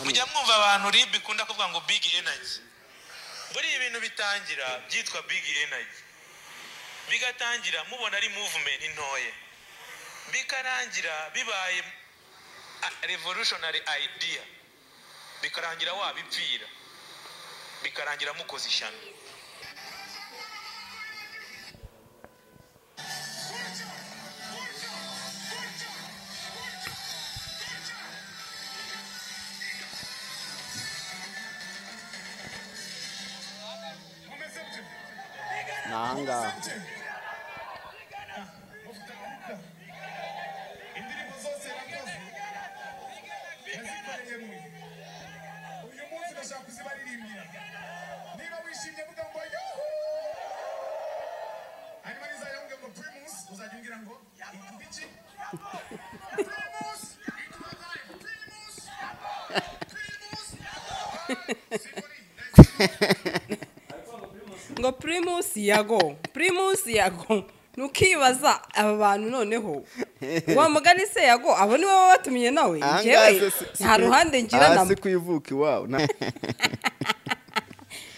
Mujya mwumva abantu RIB ikunda kuvuga ngo big energy. Buri ibintu bitangira byitwa big energy, bigatangira mubona ari movement ntoya, bikarangira bibaye revolutionary idea, bikarangira wabipfira, bikarangira mukoze ishyano. Nanga Indirimbo zose nakoze nazikoreye mwe, uyu munsi ndashaka kuzibaririmbira. Niba wishimye vuga ngo yuhu, hanyuma nizajya mvuga ngo Primus, uzajya umbwira ngo iki Primus, Primus, Primus. Ngo Primus Yago, Primus Yago. Nukibaza aba bantu noneho wa mugani se Yago abo ni baba batumiye nawe njyewe nta ruhande ngira na si kwivuka iwawe.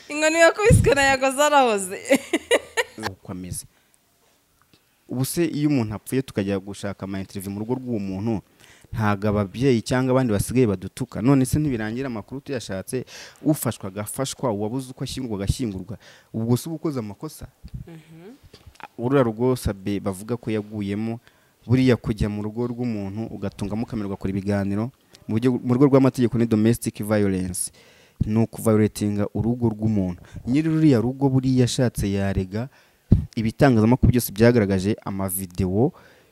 Inkoni yakubiswe na Yago zarahoze. Uko ameze ubu se iyo umuntu apfuye tukajya gushaka ama interview mu rugo rw'uwo muntu, ntago ababyeyi cyangwa abandi basigaye badutuka. None se ntibirangira amakuru tuyashatse, ufashwa agafashwa, uwabuze uko ashyingurwa agashyingurwa, ubwo se uba ukoze amakosa? Urura rugo Sabe bavuga ko yaguyemo, buriya kujya mu rugo rw'umuntu ugatungamo kamera ugakora ibiganiro mu rugo rw'amategeko ni domestic violence, ni ukuviolatinga urugo rw'umuntu. Nyiri ruriya rugo buriya yashatse yarega. Ibitangazamakuru byose byagaragaje amavideo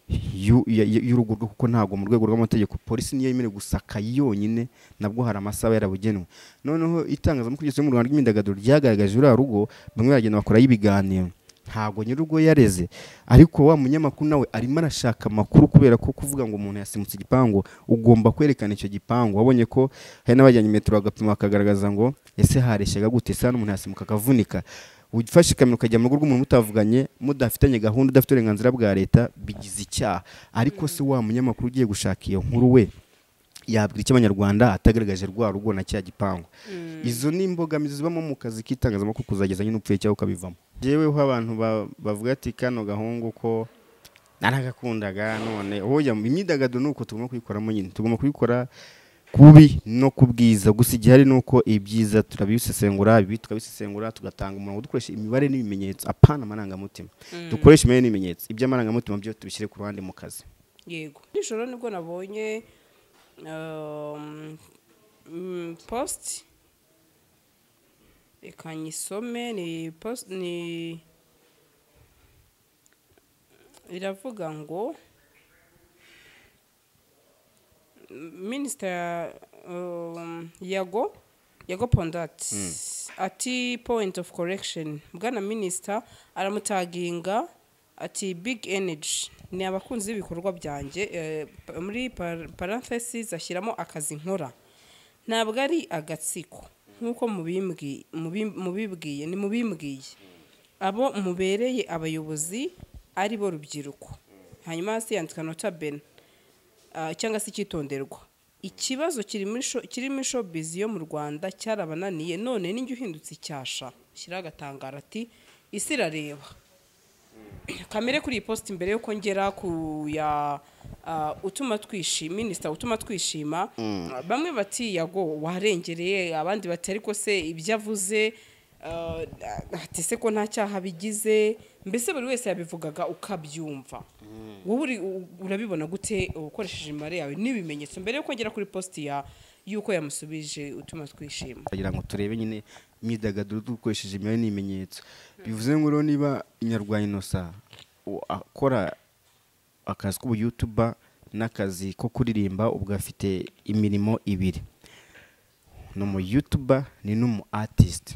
y'urugo rwe, kuko ntago mu rwego rw'amategeko polisi niyo yemerewe gusaka yonyine, nabwo hari amasaha yarabugenwe. Noneho itangazamakuru ryose mu Rwanda ry'imyidagaduro ryagaragaje uriya rugo, bamwe baragenda bakora ibiganiro, ntago nyir'urugo yareze, ariko wa munyamakuru nawe arimo arashaka amakuru, kubera ko kuvuga ngo umuntu yasimutse igipangu ugomba kwerekana icyo gipangu. Wabonye ko hari n'abajyanye metero bagapima bakagaragaza ngo ese hareshyaga gute, ese hano umuntu yasimuka akavunika. Ufashe ikamyo ukajya mu rugo rw'umuntu mutavuganye, mudafitanye gahunda, udafite uburenganzira bwa leta, bigize icyaha. Ariko se wa munyamakuru ugiye gushaka iyo nkuru we yabwira icyo abanyarwanda atagaragaje rwa rugo na cya gipangu? Izo ni imbogamizi zibamo mu kazi k'itangazamakuru, kuzageza nyine upfuye cyangwa ukabivamo. Jeweho abantu bavuga ati kano gahungu ko naragakundaga, none oya, imyidagaduro nuko tugomba kuyikoramo nyine, tugomba kuyikora kubi no kubwiza. Gusa igihari nuko ibyiza turabisesengura, ibi tukabisesengura, tugatanga umurongo dukoresha imibare n'ibimenyetso, apana amarangamutima. Dukoresha imibare n'ibimenyetso, iby'amarangamutima byo tubishyire ku ruhande mu kazi. Yego, nijoro nibwo nabonye post, reka nyisome. Ni post ni iravuga ngo Minister Yago Pondat ati point of correction, bwana minister aramutaginga ati big energy ni abakunzi b'ibikorwa byanjye, muri parentheses ashyiramo akazi nkora, ntabwo ari agatsiko nkuko mubibwiye, ni mubimbwiye abo mubereye abayobozi ari bo rubyiruko. Hanyuma hasi yandika nota bene cyangwa se icyitonderwa, ikibazo kiri muri showbiz yo mu Rwanda cyarabananiye, none ninjye uhindutse icyasha. Shyira agatangara ati isi irareba. Kamere kuri iyi post mbere yuko ngera ku ya utuma twishima, minister utuma twishima, bamwe bati Yago warengereye, abandi bati ariko se ibyo avuze ati se ko nta cyaha bigize, mbese buri wese yabivugaga ukabyumva. Wowe urabibona gute ukoresheje imibare yawe n'ibimenyetso mbere yuko ngera kuri post ya yuko yamusubije utuma twishima? Kugira ngo turebe nyine imyidagaduro dukoresheje imibare n'ibimenyetso, bivuze ngo rero niba Inyarwanda Innocent akora akazi k'ubu YouTuber n'akazi ko kuririmba, ubwo afite imirimo ibiri, ni umu YouTuber ni n'umu artist.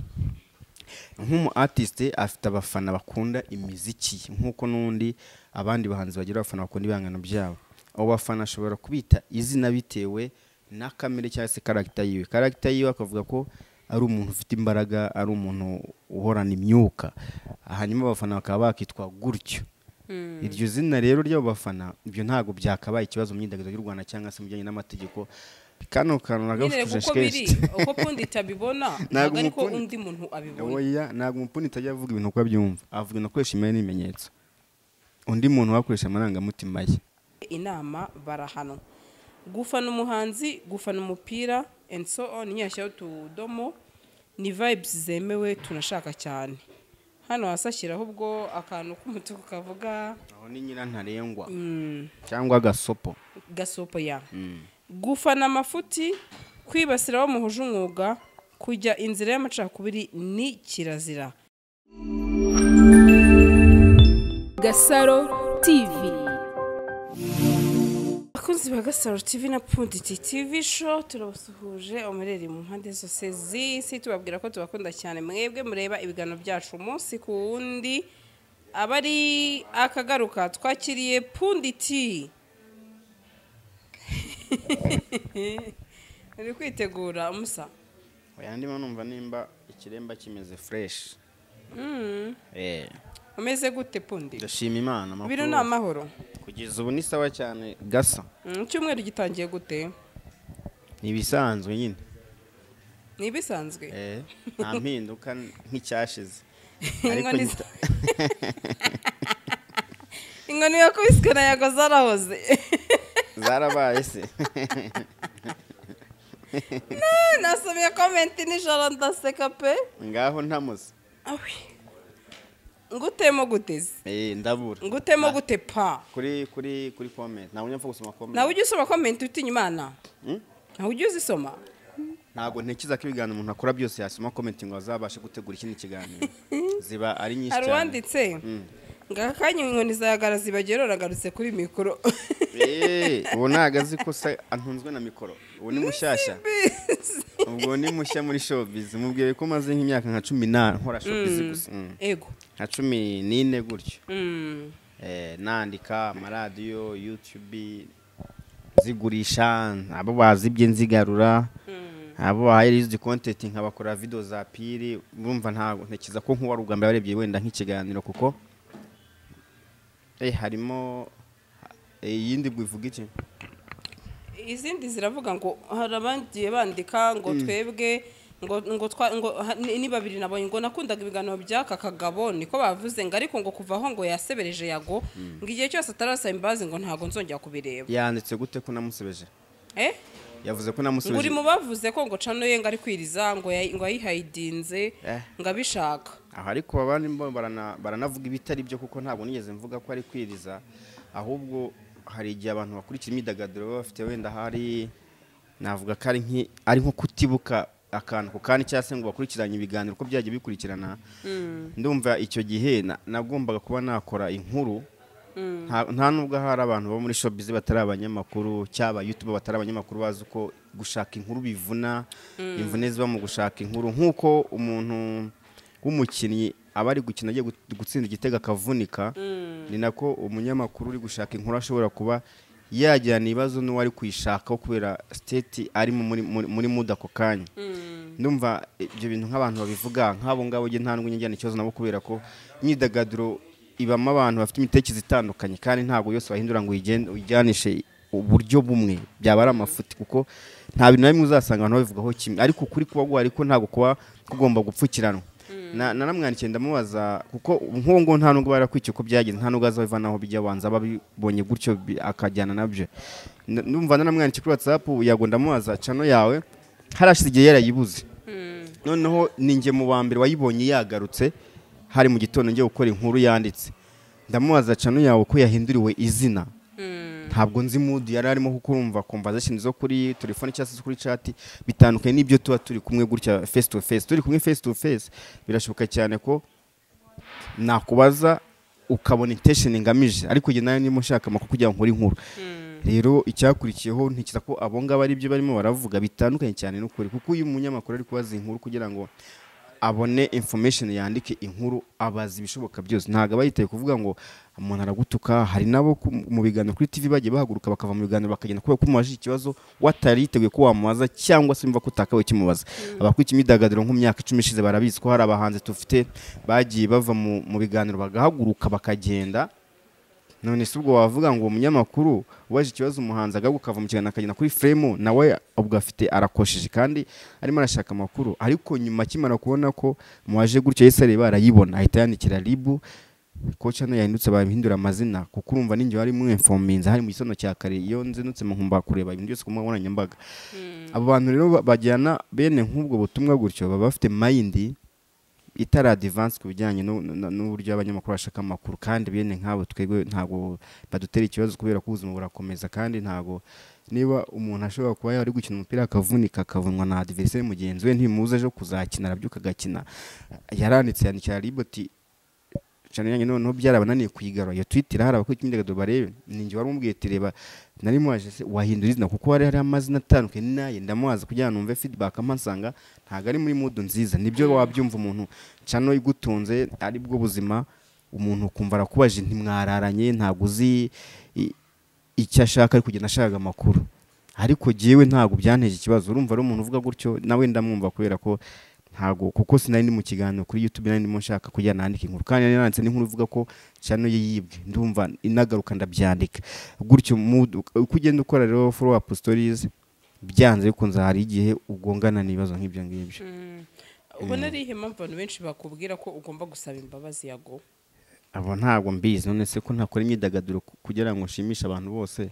Nk'umu artist afite abafana bakunda imiziki nk'uko n'undi abandi bahanzi bagira abafana bakunda ibihangano byabo. Abo bafana ashobora kubita izina bitewe na kamere cyangwa se character yiwe. Character yiwe akavuga ko ari umuntu ufite imbaraga, ari umuntu uhorana imyuka, hanyuma abafana bakaba bakitwa gutyo. Iryo zina rero ry'abo bafana, ibyo ntago byakabaye ikibazo mu myidagaduro y'u Rwanda cyangwa se mu bijyanye n'amategeko. Kano kantu Nyine nagafuje uko biri, kenshi. uko pundit abibona, ntabwo ariko undi muntu abibona. Oya, ntabwo umupundit ajya avuga ibintu uko abyumva, avuga ibintu akoresha imibare n'ibimenyetso. Undi muntu wakoresha amarangamutima ye. Inama barahanwa. Gufana umuhanzi, gufana umupira and so on, nyashyiraho utudomo, ni vibes zemewe tunashaka cyane. Hano hasi ashyiraho ubwo akantu k'umutuku kavuga Aho ni nyirantarengwa cyangwa gasopo. Gasopo ya gufana amafuti, kwibasira abo muhuje umwuga, kujya inzira y'amacakubiri ni kirazira. Gasaro TV. Abakunzi ba Gasaro TV na Pundit TV Show, turabasuhuje umureri mu mpande zose z'isi, tubabwira ko tubakunda cyane mwebwe mureba ibiganiro byacu umunsi ku wundi. Abari akagaruka, twakiriye Pundit. Uri kwitegura umusa? Oya, ndimo numva nimba ikiremba kimeze fresh. Umeze gute, Pundi? Ndashima Imana, amakuru. Ibintu ni amahoro? Kugeza ubu ni sawa cyane, gasa. Icyumweru gitangiye gute? Ni ibisanzwe nyine. Ni ibisanzwe. Nta mpinduka, nk'icyashize. Inkoni inkoni yakubiswe na Yago zarahoze. Zarabaye se? Nasomye comment nijoro ndaseka pe. Ngaho ntamuze. Awi. Ngutemo guteze. Ndabura. Ngutemo gute pa? Kuri comment ntabwo njya mpfa gusoma comment. Nawe ujya usoma comment utinya Imana? Nawe ujya uzisoma? Ntabwo ntekereza ko ibiganiro umuntu akora byose yasoma comment ngo azabashe gutegura ikindi kiganiro, ziba ari nyinshi Hari cyane. uwanditse ngo aka kanya inkoni zayagara zibagera, uragarutse kuri mikoro. Ubu ntabwo azi ko se antunzwe na mikoro. Ubu ni mushyashya, ubwo ni mushya muri showbiz. Mubwiye ko maze nk'imyaka nka 10 na nkora showbiz gusa. Ego. Nka 14 gutyo. Nandika amaradiyo, YouTube, zigurisha abo bazibye, nzigarura abo bahaye izi content, nkabakora video za piri. Urumva ntabwo ntekereza ko nkuba ari ubwa mbere barebye wenda nk'ikiganiro, kuko harimo iyindi bivuga iki? Izindi ziravuga ngo hari abagiye bandika ngo twebwe ngo ngo ni babiri nabonye ngo nakundaga ibiganiro by'aka kagabo, niko bavuze, ngo ariko ngo kuva aho ngo yasebereje Yago, ngo igihe cyose atarasaba imbabazi ngo ntabwo nzongera kubireba. Yanditse gute ko namusebeje? Yavuze ko Ngo uri namusebeje? mu bavuze ko ngo channel ye ngo ari kwiriza, ngo yayihayidinze ngo abishaka. Aho ariko abandi bo baranavuga ibitari byo, kuko ntabwo nigeze mvuga ko ari kwiriza. Ahubwo hari igihe abantu bakurikira imyidagaduro baba bafite wenda hari navuga ko ari nko kutibuka akantu ku kandi, cyangwa se ngo bakurikiranye ibiganiro uko byagiye bikurikirana. Ndumva icyo gihe nagombaga kuba nakora inkuru. Nta nubwo hari abantu bo muri showbiz batari abanyamakuru cyaba YouTube batari abanyamakuru bazi uko gushaka inkuru bivuna, imvune ziba mu gushaka inkuru. Nk'uko umuntu w'umukinnyi aba ari gukina agiye gutsinda igitego akavunika, ni nako umunyamakuru uri gushaka inkuru ashobora kuba yagirana ibibazo n'uwari kuyishakaho kubera state arimo muri mood ako kanya. Ndumva ibyo bintu nk'abantu babivuga nk'abo ngabo, njye nta nubwo njyana ikibazo nabo, kubera ko imyidagaduro ibamo abantu bafite imitekerereze itandukanye, kandi ntabwo yose wahindura ngo uyijyanishe uburyo bumwe, byaba ari amafuti, kuko nta bintu na bimwe uzasanga abantu babivugaho kimwe. Ariko ukuri kuba guhari ko ntabwo kuba kugomba gupfukiranwa. Naramwandikiye ndamubaza, kuko nk'uwo ngo nta nubwo barakwikiye uko byagenze, nta nubwo azabivana aho bijya, banza babibonye gutyo akajyana nabyo. Ndumva naramwandikiye kuri WhatsApp, yago ndamubaza channel yawe harashize igihe yarayibuze, noneho ni njye mu wa mbere wayibonye yagarutse, hari mu gitondo ngiye gukora inkuru yanditse. Ndamubaza channel yawe ko yahinduriwe izina, ntabwo nzi mood yari arimo, kuko urumva conversation zo kuri telefone cyangwa se kuri chat bitandukanye n'ibyo tuba turi kumwe gutya face to face. Turi kumwe face to face birashoboka cyane ko nakubaza ukabona intention ngamije, ariko njye nayo ndimo nshaka amakuru kugira ngo nkore inkuru. Rero icyakurikiyeho, ntekereza ko abo ngabo ari byo barimo baravuga bitandukanye cyane n'ukuri, kuko uyu munyamakuru ari kubaza inkuru kugira ngo abone information yandike inkuru, abaza ibishoboka byose, ntabwo aba yitaye kuvuga ngo umuntu aragutuka. Hari nabo mu biganiro kuri TV bagiye bahaguruka bakava mu biganiro bakagenda kubera ko umubajije ikibazo watari yiteguye ko wamubaza, cyangwa se umva ko utakabaye ukimubaza. Abakurikiye imyidagaduro nko mu myaka 10 ishize barabizi ko hari abahanzi tufite bagiye bava mu biganiro bagahaguruka bakagenda. None se ubwo wavuga ngo umunyamakuru waje ikibazo umuhanzi agaruka akava mu kiganiro akagenda kuri frame, nawe ubwo afite arakosheje kandi arimo arashaka amakuru. Ariko nyuma akimara kubona ko muwaje gutyo yahise areba arayibona, ahita yandikira RIB ko channel yahindutse bahindura amazina, kuko urumva ninjye wari mwinforminze hari mu gitondo cya kare iyo nzinutse nkumva kureba ibintu byose ku mbuga nkoranyambaga. Abo bantu rero bajyana bene nk'ubwo butumwa gutyo baba bafite mind itara advance ku bijyanye n'uburyo abanyamakuru bashaka amakuru, kandi bene nk'abo twebwe ntabwo badutera ikibazo kubera ko ubuzima burakomeza. Kandi ntabwo niba umuntu ashobora kuba yari gukina umupira akavunika akavunwa na adversaire mugenzi we ntimuze ejo kuzakina arabyuka agakina. Yaranditse yandikira RIB ati channel yanjye noneho byarabananiye kuyigarura, iyo tweet irahari abakora imyidagaduro barebe. Ninjye wari umubwiye ati reba nari muwaje se wahindura izina kuko hari amazina atandukanye naye ndamuwaza kugira ngo numve feedback amansanga ntago ari muri mood nziza. Nibyo wabyumva umuntu channel igutunze ari bwo buzima, umuntu kumva arakubaje ntimwararanye ntago uzi icyo ashaka ari kugenda ashaka amakuru. Ariko jewe ntago byanteje ikibazo. Urumva ari umuntu uvuga gutyo nawe ndamwumva kubera ko ntago, kuko sinari ndi mu kiganiro kuri YouTube nari ndimo nshaka kujya nandika inkuru, kandi nari nanditse n'inkuru ivuga ko channel ye yibwe, ndumva inagaruka ndabyandika gutyo. Uko ugenda ukora rero follow up stories byanze bikunze hari igihe ugongana n'ibibazo nk'ibyo ngibyo. Ubona ari impamvu abantu benshi bakubwira ko ugomba gusaba imbabazi Yago? Abo ntabwo mbizi, none se ko ntakora imyidagaduro kugira ngo nshimishe abantu bose?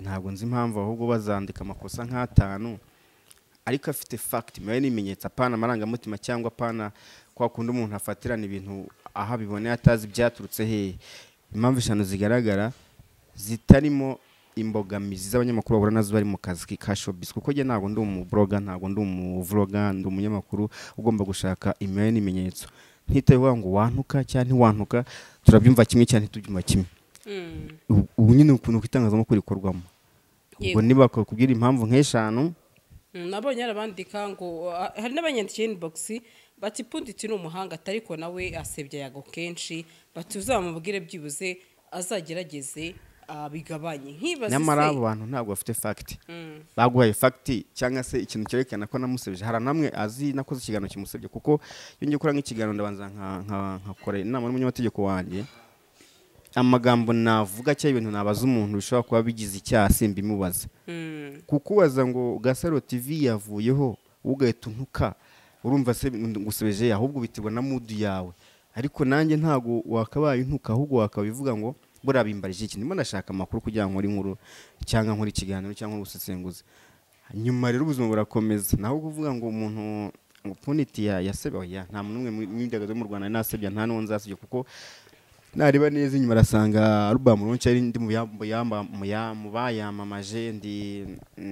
Ntabwo nzi impamvu, ahubwo bazandika amakosa nk'atanu ariko afite fact imibare n'ibimenyetso, apana amarangamutima cyangwa apana kwa kundi umuntu afatirana ibintu aho abiboneye atazi byaturutse hehe. Impamvu eshanu zigaragara zitarimo imbogamizi z'abanyamakuru bahura nazo bari mu kazi ka showbiz, kuko njye ntabwo ndi umubloga, ntabwo ndi umuvloga, ndi umunyamakuru ugomba gushaka imibare n'ibimenyetso. Ntitaye uvuga ngo wantuka cyangwa ntiwantuka, turabyumva kimwe cyangwa ntitubyumva kimwe. Ubu nyine ukuntu itangazamakuru rikorwamo, ubwo niba bakubwira impamvu nk'eshanu. Nabonye arabandika ngo hari n'abanyandikiye inbox bati Pundit ni umuhanga atariko nawe asebya Yago kenshi, bati uzamubwire byibuze azagerageze abigabanye. Nkibaza nyamara abo bantu ntabwo bafite fact, baguhaye fact cyangwa se ikintu cyerekana ko namusebeje. Hari namwe azi nakoze ikiganiro kimusebye, kuko iyo ngiye gukora nk'ikiganiro ndabanza nkakora inama n'umunyamategeko wanjye, amagambo navuga cyangwa ibintu nabaza umuntu bishobora kuba bigize icyaha simbimubaza. Kukubaza ngo Gasaro TV yavuyeho ugahita untuka, urumva se ngusebeje, ahubwo biterwa na mood yawe. Ariko nanjye ntago wakabaye untuka, ahubwo wakabivuga ngo burabimbarije iki, ndimo ndashaka amakuru kugira ngo nkore inkuru cyangwa nkore ikiganiro cyangwa ubusesenguzi. Nyuma rero ubuzima burakomeza. Naho kuvuga ngo umuntu ngo Pundit yasebye, oya, nta muntu umwe mu myidagaduro mu Rwanda nasebya, nta n'uwo nzasebya, kuko nareba neza inyuma arasanga album launch ari ndi mu bayamamaje, ndi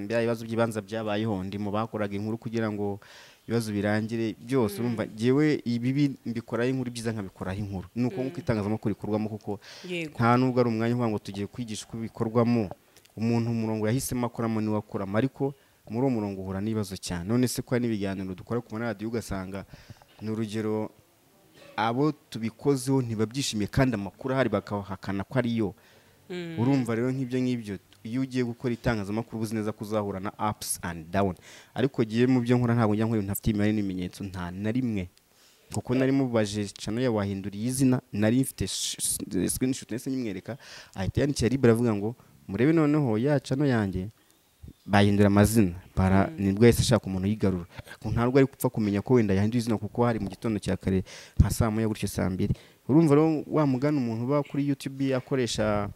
bya bibazo by'ibanza byabayeho, ndi mu bakoraga inkuru kugira ngo ibibazo birangire byose. Urumva jewe ibibi mbikoraho inkuru, byiza nkabikoraho inkuru. Nuko nkuko itangazamakuru rikorwamo, kuko nta nubwo ari umwanya uvuga ngo tugiye kwigisha uko bikorwamo. Umuntu umurongo yahisemo akoramo niwe akoramo, ariko muri uwo murongo uhura n'ibibazo cyane. None se ko hari n'ibiganiro dukora ku maradiyo ugasanga ni urugero abo tubikozeho ntibabyishimiye kandi amakuru ahari bakahakana ko ariyo. Urumva rero nk'ibyo ngibyo iyo ugiye gukora itangazamakuru uzi neza kuzahura na ups and down. Ariko giye mu byo nkora ntabwo njya nkora ibintu ntafite imibare n'ibimenyetso, nta na rimwe. Kuko nari mubaje channel ya wahinduriye izina, nari mfite screenshot nese nyimwereka, ahita yandikira RIB aravuga ngo murebe noneho ya channel yanjye bahindura amazina bara, nibwo yahise ashaka umuntu yigarura. Ntabwo ari gupfa kumenya ko wenda yahinduye izina, kuko hari mu gitondo cya kare nka saa moya gutyo saa mbiri. Urumva rero wa mugana umuntu uba kuri YouTube akoresha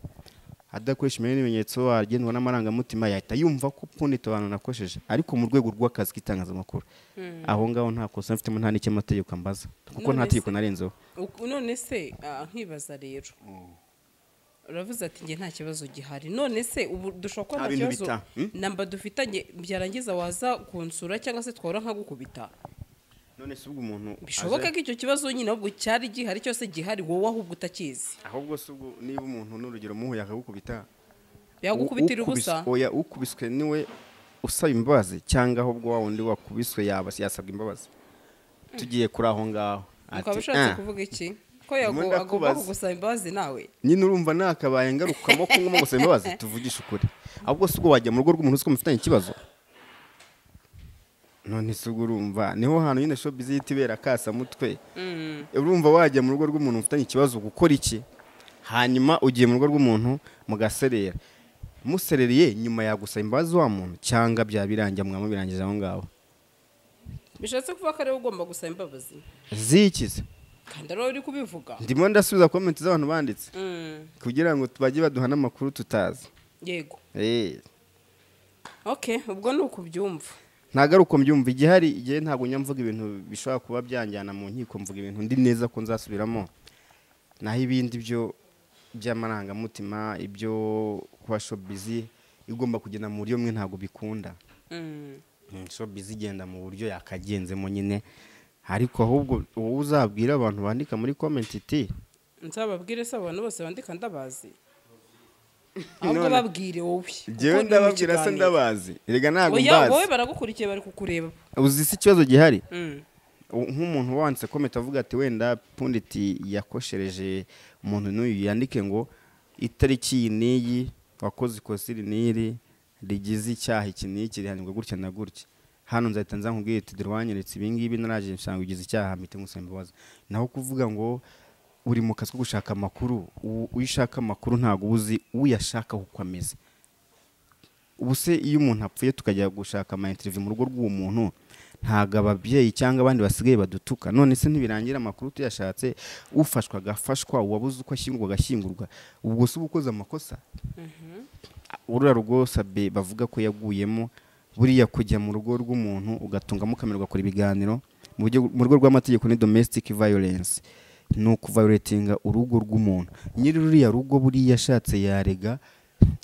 adakoresha imibare n'ibimenyetso agendwa n'amarangamutima, yahita yumva ko Pundit abantu nakosheje. Ariko mu rwego rw'akazi k'itangazamakuru aho ngaho nta kosa mfitemo, nta n'icyo amategeko ambaza, kuko nta tegeko narenzeho. None se nkibaza rero, uravuze ati nge nta kibazo gihari, none se ubu dushobora kuba nta kibazo namba dufitanye, byarangiza waza kunsura cyangwa se twahora nkagukubita? None se ubwo umuntu bishoboka ko icyo kibazo nyine ahubwo cyari gihari cyose gihari wowe ahubwo utakizi? Ahubwo se ubwo niba umuntu n'urugero muhuye akagukubita, yagukubitira ubusa? Oya, ukubiswe niwe usaba imbabazi cyangwa ahubwo wa wundi wakubiswe yasabwa imbabazi? Tugiye kuri aho ngaho. Ukaba ushatse kuvuga iki? Ko Yago agomba kugusaba imbabazi nawe? Nyine urumva nakabaye ngarukamo ko ngomba gusaba imbabazi, tuvugishe ukuri. Ahubwo se ubwo wajya mu rugo rw'umuntu uzi ko mufitanye ikibazo? None se ubwo urumva niho hantu nyine showbiz yitibera kasa mutwe. Urumva wajya mu rugo rw'umuntu mufitanye ikibazo gukora iki? Hanyuma ugiye mu rugo rw'umuntu mugaserera, muserereye nyuma yagusaba imbabazi wa muntu cyangwa byabirangira mwamubirangije aho ngaho. Bishatse kuvuga ko ariwe ugomba gusaba imbabazi zikize kandi ariwe uri kubivuga. Ndimo ndasubiza comment z'abantu banditse kugira ngo bajye baduha n'amakuru tutazi. Yego. Okay, ubwo ni ukubyumva. Ntabwo ari uko mbyumva, igihari igihe ntabwo njya mvuga ibintu bishobora kuba byanjyana mu nkiko, mvuga ibintu ndi neza ko nzasubiramo. Naho ibindi byo by'amarangamutima, ibyo kuba showbiz igomba kugenda mu buryo bumwe ntabwo bikunda. Showbiz igenda mu buryo yakagenzemo nyine, ariko ahubwo wowe uzabwira abantu bandika muri comment iti nzababwire se abantu bose bandika ndabazi? Ahubwo babwire wowe. Njyewe ndababwira se ndabazi? Erega ntabwo mbazi. Wowe baragukurikiye, bari kukureba. Uzi se ikibazo gihari? Nk'umuntu wanditse comment avuga ati wenda Pundit yakoshereje umuntu n'uyu, yandike ngo itariki iyi n'iyi wakoze ikosa iri n'iri rigize icyaha iki n'iki rihanirwa gutya na gutya. Hano nzahita nza nkubwire ati dore wanyeretse ibi ngibi, naraje nsanga ugize icyaha, mpite ngusaba imbabazi. Naho kuvuga ngo uri mu kazi ko gushaka amakuru, uyu ushaka amakuru ntabwo uzi uyashaka uko ameze. Ubu se iyo umuntu apfuye tukajya gushaka ama interview mu rugo rw'uwo muntu, ntabwo ababyeyi cyangwa abandi basigaye badutuka? None se ntibirangira amakuru tuyashatse, ufashwa agafashwa, uwabuze uko ashyingurwa agashyingurwa? Ubwo se uba ukoze amakosa? Uriya rugo Sabe bavuga ko yaguyemo, buriya kujya mu rugo rw'umuntu ugatungamo kamera ugakora ibiganiro mu rwego rw'amategeko ni domestic violence, ni ukuviolatinga urugo rw'umuntu. Nyiri ruriya rugo buriya ashatse yarega.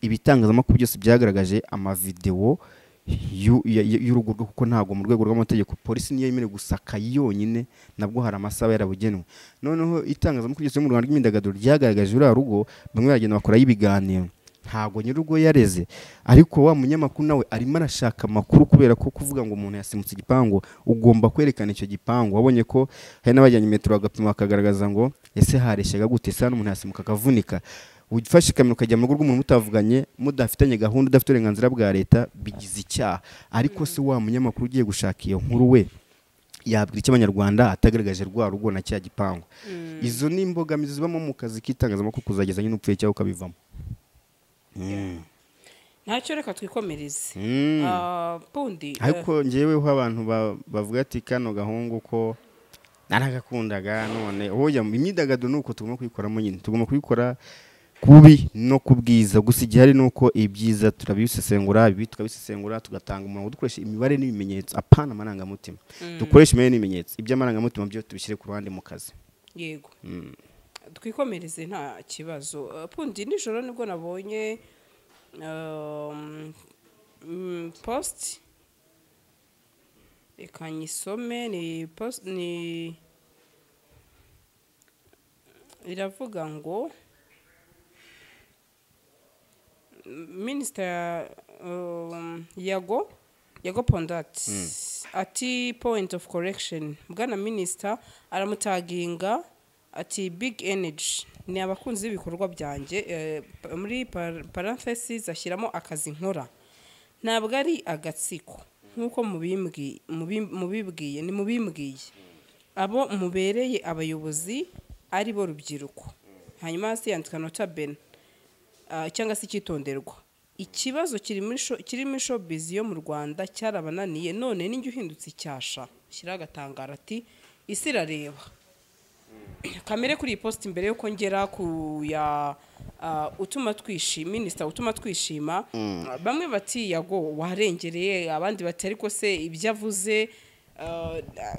Ibitangazamakuru byose byagaragaje amavidewo y'urugo rwe, kuko ntabwo mu rwego rw'amategeko polisi niyo yemerewe gusaka yonyine, nabwo hari amasaha yarabugenwe. Noneho itangazamakuru ryose mu Rwanda ry'imyidagaduro ryagaragaje uriya rugo, bamwe baragenda bakorayo ibiganiro. Ntabwo nyir'urugo yareze, ariko wa munyamakuru nawe arimo arashaka amakuru, kubera ko kuvuga ngo umuntu yasimutse igipangu ugomba kwerekana icyo gipangu. Wabonye ko hari n'abajyanye metero bagapima bakagaragaza ngo ese hareshyaga gute, ese hano umuntu yasimuka akavunika. Ufashe ikamyo ukajya mu rugo rw'umuntu mutavuganye, mudafitanye gahunda, udafite uburenganzira bwa leta, bigize icyaha. Ariko se wa munyamakuru ugiye gushaka iyo nkuru we yabwira icyo abanyarwanda atagaragaje rwa rugo na cya gipangu? Izo ni imbogamizi zibamo mu kazi k'itangazamakuru, kuzageza nyine upfuye cyangwa ukabivamo. Ntacyo, reka twikomereze. Pundi, Ariko njyeweho abantu bavuga ati kano gahungu ko naragakundaga, none oya, imyidagaduro ni uko tugomba kuyikoramo nyine, tugomba kubikora kubi no kubwiza. Gusa igihari ni uko ibyiza turabisesengura, ibibi tukabisesengura, tugatanga umurongo dukoresha imibare n'ibimenyetso, apana amarangamutima. Dukoresha imibare n'ibimenyetso, iby'amarangamutima byo tubishyire ku ruhande mu kazi. Yego, twikomereze nta kibazo. Pundi, nijoro nibwo nabonye post, reka nyisome. Ni post ni iravuga ngo Minisita Yago Pondati ati "Point of correction, bwana minisita." Aramutaginga ati "Big Energy ni abakunzi b'ibikorwa byanjye," muri parentheses ashyiramo "akazi nkora", "ntabwo ari agatsiko nk'uko mubibwiye, ni mubimbwiye abo mubereye abayobozi ari bo rubyiruko." Hanyuma hasi yandika "nota bene", cyangwa se icyitonderwa: ikibazo kiri muri showbiz yo mu Rwanda cyarabananiye, none ninjye uhindutse icyasha. Shyiraho agatangaro, ati "Isi irareba." Kamere kuri iyi post mbere yuko ngera ku ya utuma twishima, minisita utuma twishima. Bamwe bati "Yago warengereye," abandi bati "Ariko se ibyo avuze,"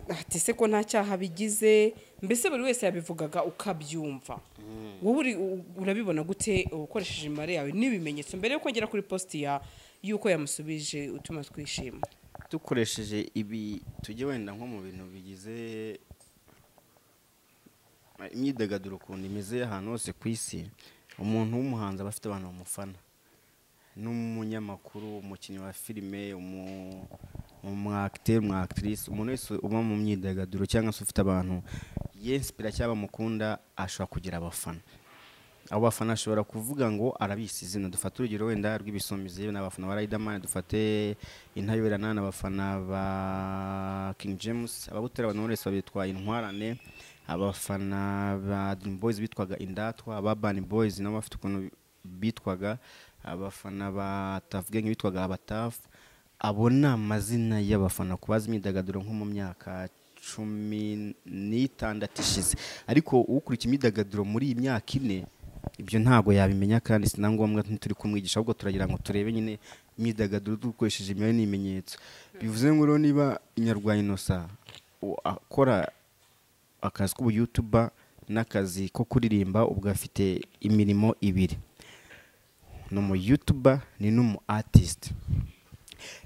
ati "Se ko nta cyaha bigize?" Mbese buri wese yabivugaga ukabyumva. Wowe urabibona gute ukoresheje imibare yawe n'ibimenyetso, mbere yuko ngera kuri post ya yuko yamusubije utuma twishima? Dukoresheje ibi, tujye wenda nko mu bintu bigize imyidagaduro ukuntu imeze ahantu hose ku isi. Umuntu w'umuhanzi aba afite abantu bamufana, n'umunyamakuru, umukinnyi wa filime, umu acteur, umu actrice, umuntu wese uba mu myidagaduro cyangwa se ufite abantu yinspira cyangwa bamukunda ashobora kugira abafana. Abo bafana ashobora kuvuga ngo arabise izina. Dufate urugero wenda rw'ibisumizi n'abafana ba Riderman, dufate Intayoberana n'abafana ba King James, ababutera abantu wese babitwaye intwarane. Abafana ba Dream Boys bitwaga Indatwa, aba Urban Boys nabo bafite ukuntu bitwaga, abafana ba Tuff Gang bitwaga Abatafu. Abo ni amazina y'abafana ku bazi imyidagaduro nko mu myaka 16 ishize. Ariko ukurikiye imyidagaduro muri iyi myaka 4 ibyo ntago yabimenya, kandi si na ngombwa, ntituri kumwigisha, ahubwo turagira ngo turebe nyine imyidagaduro dukoresheje imibare n'ibimenyetso. Bivuze ngo rero niba Inyarwaya Innocent akora akazi k'ubuyutuba n'akazi ko kuririmba, ubwo afite imirimo 2, ni umu YouTuber ni n'umu artist.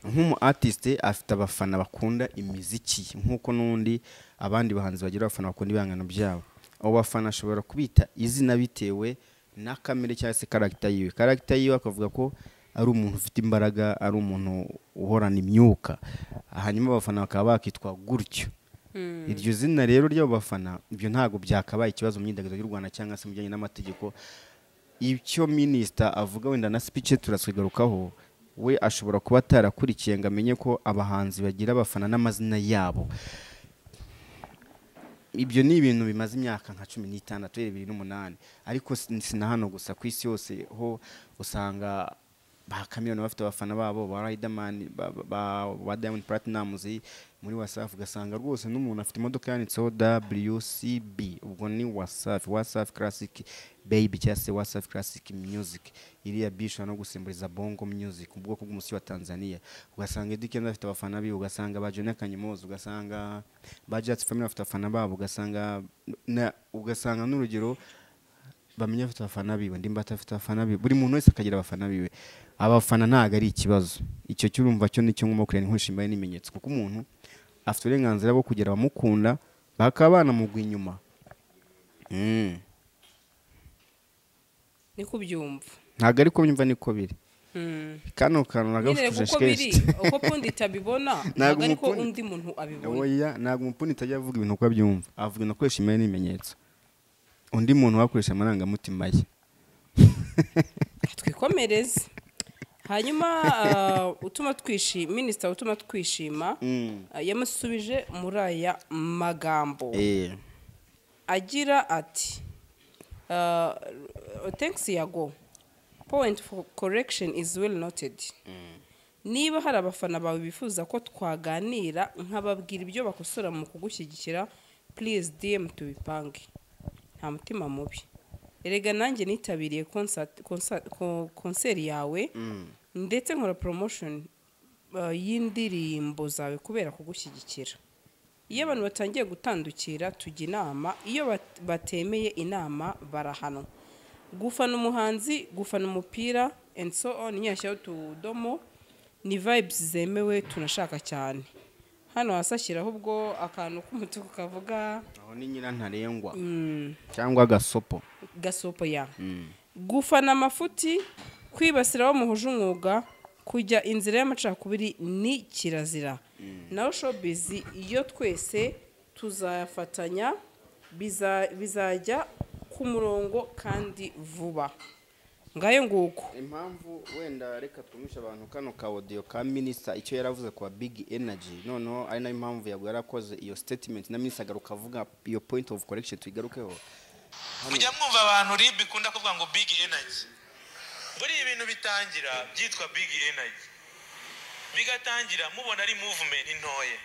Nk'umu artist afite abafana bakunda imiziki nk'uko n'undi abandi bahanzi bagira abafana bakunda ibihangano byabo. Abo bafana ashobora kubita izina bitewe na kamere cyangwa se karagita yiwe. Karagita yiwe akavuga ko ari umuntu ufite imbaraga, ari umuntu uhorana imyuka, hanyuma abafana bakaba bakitwa gutyo. Iryo zina rero ry'abo bafana, ibyo ntabwo byakabaye ikibazo mu myidagaduro y'u Rwanda cyangwa se mu bijyanye n'amategeko. Icyo minisita avuga wenda na speech turasigarukaho, we ashobora kuba atarakurikiye ngo amenye ko abahanzi bagira abafana n'amazina yabo. Ibyo ni ibintu bimaze imyaka nka 16 2008, ariko si na hano gusa, ku isi yose ho usanga ba Chameleone bafite abafana babo, ba Riderman, ba Diamond Platnumz muri Wasafi, ugasanga rwose n'umuntu afite imodoka yanditseho WCB, ubwo ni Wasafi, Wasafi Classic Baby cyangwa se Wasafi Classic Music, iriya B ishobora no gusimburiza Bongo Music, ubwoko bw'umuziki wa Tanzania. Ugasanga Eddy Kenzo afite abafana be, ugasanga ba Johnny Kanyomozi, ugasanga ba Jats Family bafite abafana babo, ugasanga n'urugero bamenya afite abafana biwe, Ndimbati afite abafana biwe, buri muntu wese akagira abafana biwe. Abafana ntago ari ikibazo, icyo cyurumva cyo nicyo ngomba kureba nkoresha imibare n'ibimenyetso, kuko umuntu afite uburenganzira bwo kugira abamukunda bakaba banamugwa inyuma. Niko ubyumva? Ntago ariko byumva, niko biri. Kano kantu nagafashe kenshi uko pundit abibona, ntago ariko undi muntu abibona. Oya, ntago umupundit ajya avuga ibintu uko abyumva, avuga ibintu akoresha imibare n'ibimenyetso. Undi muntu wakoresha amarangamutima ye. Twikomereze. Hanyuma utuma twishima, minisita utuma twishima yamusubije muri aya magambo agira ati thanks Yago, point for correction is well noted. Niba hari abafana bawe bifuza ko twaganira nkababwira ibyo bakosora mu kugushyigikira, please DM tubipange. Nta mutima mubi. Erega nanjye nitabiriye concert yawe, ndetse nkora promotion y'indirimbo zawe kubera kugushyigikira. Iyo abantu batangiye gutandukira tujya inama, iyo batemeye inama barahanwa. Gufana umuhanzi, gufana umupira and so on, nyashyiraho utudomo, ni vibes zemewe tunashaka cyane. Hano hasi ashyiraho ubwo akantu k'umutuku kavuga aho ni nyirantarengwa cyangwa gasopo. Gasopo ya gufana amafuti, kwibasira abo muhuje umwuga, kujya inzira y'amacakubiri ni kirazira. Naho showbiz iyo twese tuzafatanya bizajya ku murongo kandi vuba. Ngayo nguko. Impamvu wenda reka twumisha abantu kano ka audio ka minister icyo yaravuze kwa Big Energy, noneho ari nayo impamvu yabwo yarakoze iyo statement na minister agaruka avuga iyo point of correction tuyigarukeho. Mujya mwumva abantu RIB ikunda kuvuga ngo Big Energy. Buri ibintu bitangira byitwa Big Energy, bigatangira mubona ari movement ntoya,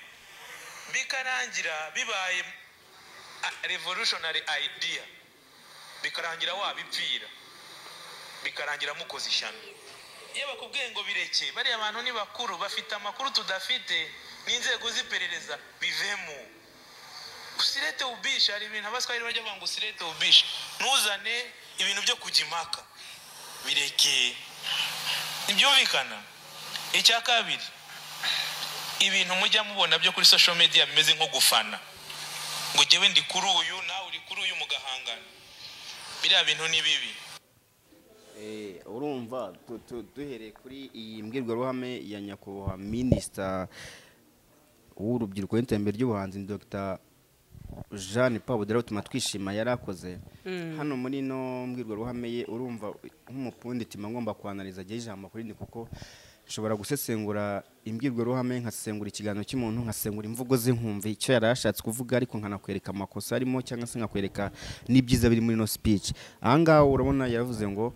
bikarangira bibaye revolutionary idea, bikarangira wabipfira, bikarangira mukoze ishyano. Iyo bakubwiye ngo bireke, bariya abantu ni bakuru, bafite amakuru tudafite n'inzego z'iperereza, bivemo. Usirete ubisha, hari ibintu abaswahili bajya bavuga ngo usirete ubisha, ntuzane ibintu byo kujya impaka, bireke. Ntibyumvikana. Icya kabiri, ibintu mujya mubona byo kuri social media bimeze nko gufana, ngo jyewe ndi kuri uyu nawe uri kuri uyu mugahangana, biriya bintu ni bibi. Urumva duhereye kuri iyi mbwirwaruhame ya nyakubahwa minisita w'urubyiruko n'iterambere ry'ubuhanzi Dr Jeanne Paul Budera utuma twishima yarakoze hano muri no mbwirwaruhame ye, urumva nk'umupunditi ngomba kwanaliza agiye ijambo kuri ni kuko Nshobora gusesengura imbwirwaruhame, nkasesengura ikiganiro cy'umuntu, nkasesengura imvugo ze, nkumva icyo yari ashatse kuvuga, ariko nkanakwereka amakosa arimo cyangwa se nkakwereka n'ibyiza biri muri ino speech. Ahangaha urabona yaravuze ngo